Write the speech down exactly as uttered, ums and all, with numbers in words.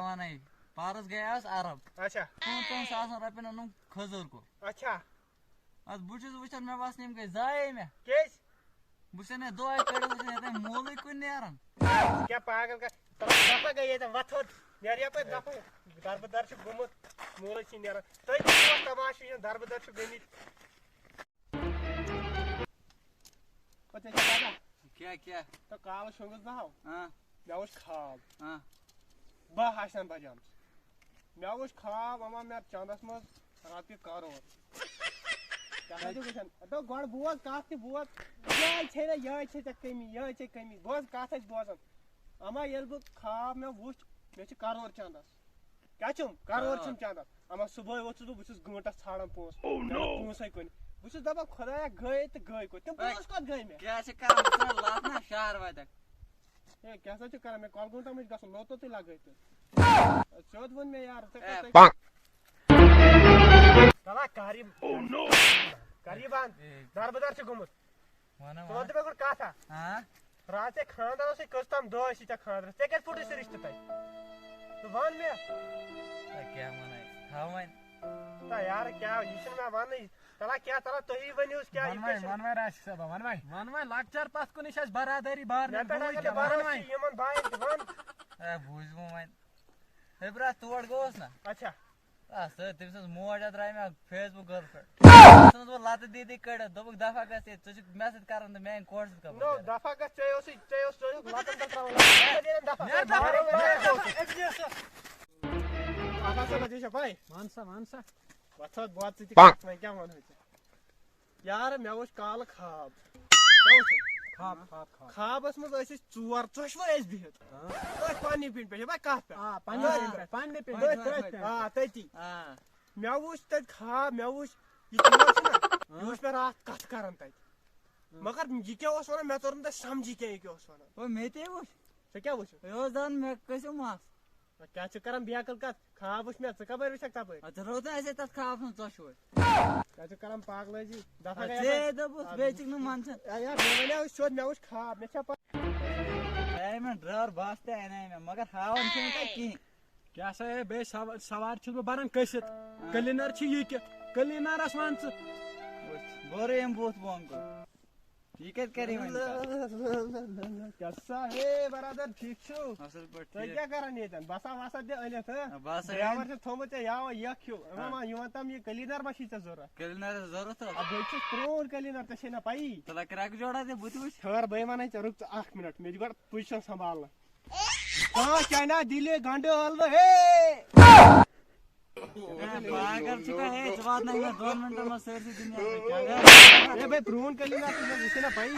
پانے۔ پارس گٔیاس عرب۔ اچھا۔ پانٛژن ساسن رۄپین اوٚنُم کھٔزٕر کُل۔ اچھا۔ ادٕ بہٕ چھُس وٕچھان، مےٚ باسان یِم گٔے ضایعے مےٚ۔ کیٛازِ؟ بہٕ چھُس نہٕ دۄہے کٔڑِتھ وٕچھان، ییٚتٮ۪ن مولٕے کُنہِ نیران۔ کیٛاہ پاگل کر؟ ترٛاو دفعہ گٔے ییٚتٮ۪ن، وۄتھ تھوٚد۔ نیرٕ یپٲرۍ دفعہ۔ دربہٕ در چھُ گوٚمُت، مولٕے چھُے نیران۔ تُہۍ تہِ چھِو تماشہٕ وٕچھان، دربہٕ در چھِ گٔمٕتۍ۔ پتہٕ ژےٚ چھےٚ پتہ، کیٛاہ کیٛاہ؟ تہٕ کالہٕ شۄنٛگُس بہٕ ہاو، ہاں مےٚ وٕچھ خواب۔ ہاں۔ بہہ آسن بجیمٕژ۔ مےٚ وٕچھ خواب، اما مےٚ چندس منٛز رۄپیہِ کرور۔ کیٛاہ سا چھُکھ وٕچھان؟ دوٚپ گۄڈٕ بوز کتھ تہِ بوز۔ یِہوٚے چھے نہ، یِہوٚے چھے ژےٚ کٔمی، یِہوٚے چھے کٔمی۔ بوز کتھ ٲسۍ بوزان۔ اما ییٚلہِ بہٕ خواب مےٚ وٕچھ، مےٚ چھِ کرور چندس۔ کیٛاہ چھُم؟ کرور آ۔ چھُم چندس۔ اما صُبحٲے ووٚتھُس بہٕ، بہٕ چھُس گٲنٛٹس ژھانڈان پونٛسہٕ۔ Oh no! پونٛسے کُنہِ۔ بہٕ چھُس دپان خۄدایا گٔے تہٕ گٔے کوٚت؟ تِم اے، پونٛسہٕ کوٚت گٔے مےٚ؟ کیٛاہ چھِ کران؟ بہٕ چھُس لَتھ نا شہر واتٮ۪کھ۔ ہے، کیٛاہ سا چھُ کران؟ مےٚ کۄلگوم تام چھُ گژھُن، لوٚت توٚتُے لگٲوِتھ تہٕ۔ سیوٚد ووٚن مےٚ یارٕ، ژےٚ اے، کیٛاہ پنٛک۔ تَلا کَر یہِ، Oh no! کَر یہِ بنٛد؟ اے۔ دَربٕدَر چھُ گوٚمُت۔ وَنہ، ژٕ وَن وَنہ۔ تہٕ مےٚ گۄڈٕ کَتھ اَکھ۔ ہاں؟ راتھ ژےٚ خانٛدر اوسُے، کٔژ تام دۄہ ٲسی ژےٚ خانٛدرَس؟ ژےٚ کَتہِ پھُٹُے سُہ رِشتہٕ تَتہِ؟ ژٕ وَن مےٚ۔ تہٕ کیٛاہ وَنَے؟ تھاو وۄنۍ۔ تہٕ یارٕ کیٛاہ، یہِ چھُنہٕ مےٚ وَننٕے۔ تَلا کیٛاہ، تَلا تُہی ؤنِو حظ کیٛاہ، یہِ وَن کیٛاہ وۄنۍ، چھُنہٕ وَن وۄنۍ راشد صٲبہ، وَن وۄنۍ۔ وَن وۄنۍ، لۄکچار پَتھ کُن چھِ اَسہِ برادٔری بار، مےٚ پٮ۪ٹھ بوے اگر کیٛاہ، نہٕ وَن بَرٲے وۄنۍ۔ چھِ یِمَن بایَن تہِ وَن۔ اے، بوٗزِو وۄنۍ۔ ہے برٛا، تور گوٚوُس نہ۔ اچھا۔ آ، سُہ، تٔمۍ سٕنٛز موج اَتھ درٛاے مےٚ Facebook girlfriend۔ ژھٕنُس بہٕ لَتہٕ دِتھ کٔڑِتھ، دوٚپُکھ، "دَفعہ گژھ ییٚتہِ، ژٕ چھُکھ مےٚ سۭتۍ کَران تہٕ میٛانہِ کورِ سۭتۍ کَپٲرۍ نو، کَرٕ؟" دَفعہ گژھ، ژےٚ اوسُے، ژےٚ اوس، ژےٚ اوس لَتَن پٮ۪ٹھ ترٛاوان لَتہٕ۔ ژےٚ دِنَم دَفعہ۔ مےٚ دَفعہ، مےٚ دَفعہ۔ اَتھ ہسا لَگے ژےٚ پَے۔ وَن سا، وَن سا۔ وَتھ ژٕ بۄد، ژٕ تہِ کَتھ وۄنۍ کیٛاہ وَنہٕ ژےٚ؟ یار، مےٚ وٕچھ کالہٕ خواب۔ کیٛاہ وٕچھُن؟ خواب، خواب، خواب۔ خوابَس منٛز ٲسۍ أسۍ ژور، ژۄشوَے ٲسۍ بِہِتھ۔ ہاں۔ أتھۍ پننہِ پِنڈِ پٮ۪ٹھ، یَپٲرۍ کَتھ پٮ۪ٹھ؟ آ، پننہِ آ۔ پِنڈِ پٮ۪ٹھ، پننہِ پِنڈِ أتھۍ پٮ۪ٹھ۔ پٮ۪ٹھ۔ آ، تٔتی۔ آ۔ مےٚ وٕچھ تَتہِ خواب، مےٚ وٕچھ یہِ ژور چھِنہ، یہِ ہاں۔ وٕچھ مےٚ راتھ کَتھ کَران تَتہِ۔ ہاں۔ مگر یہِ کیٛاہ اوس وَنان، مےٚ توٚر نہٕ تَتہِ سَمجھی کینٛہہ، یہِ کیٛاہ اوس وَنان۔ او، مےٚ تہِ وٕچھ۔ ژےٚ کیٛاہ وٕچھُتھ؟ یہِ اوس دَپان، مےٚ کٔسِو مَس۔ کیٛاہ چھُ کران بیکل کتھ؟ خواب وٕچھ مےٚ، ژٕ کپٲرۍ وٕچھکھ تپٲرۍ؟ اَتھ روزٕ اَسہِ تَتھ خوابَس منٛز ژۄشوَے۔ کیٛاہ چھُ کران پاگلٲزی؟ دفعہ اَدٕ گٔیَکھ ژےٚ وۄنۍ۔ دوٚپُتھ، آ، بیٚیہِ چھُکھ نہٕ منٛدچھان۔ اے یار، مےٚ وَنیٛاو سیوٚد، مےٚ وٕچھ خواب، مےٚ چھا پَے۔ اے مےٚ ڈرٛاوُر بَس تہِ اَنے مےٚ، مگر ہاوان چھُنہٕ تۄہہِ کِہیٖنۍ۔ کیٛاہ سا ہے، بیٚیہِ سوا-، سوارِ چھُس بہٕ بَران کٔسِتھ۔ آ۔ کٔلیٖنَر چھُ یہِ کہِ، کٔلیٖنَرَس وَن ژٕ۔ وٕچھ، گوٚرُے أمۍ بُتھ بۄن کُن۔ یہِ کَتہِ کَرِ وۄنۍ کَتھ؟ کیٛاہ سا ہے برادر، ٹھیٖک چھُو؟ اَصٕل پٲٹھۍ، تُہۍ ٹھیٖک۔ کیٛاہ کران ییٚتٮ۪ن؟ بسا وسا دِ أنِتھ، ہہ؟ آ، بس ہے۔ ڈرایور چھُ تھوٚمُت ژےٚ یاوٕ یَکھ ہیوٗ۔ اَما آ۔ یہِ وَن تَم، یہِ کٔلیٖنَر ما چھی ژےٚ ضوٚرَتھ؟ کٔلیٖنَر ضوٚرَتھ اوس۔ آ، بہٕ چھُس پرٛون کٔلیٖنَر، ژےٚ چھے نہ پَیی۔ ژٕ لَگ کرٛٮ۪کہٕ جوڑا تہِ بہٕ تہِ وٕچھِ۔ ٹھٔہر، بہٕ وَنَے ژےٚ، رُک ژٕ اَکھ مِنَٹ، مےٚ دِ گۄڈٕ پُزِشَن سنبھالنہٕ۔ آ، چاینا، دِلہِ، گنڈٕ، ٲلوٕ، ہے! اے، پاگل چھُکھا؟ ہے، ژٕ واتناوکھ مےٚ دۄن مِنٹَن منٛز سٲرسٕے دُنیا۔ اے، بھائی، پرٛون کٔلیٖنَر، ژےٚ چھے نہ پَیی۔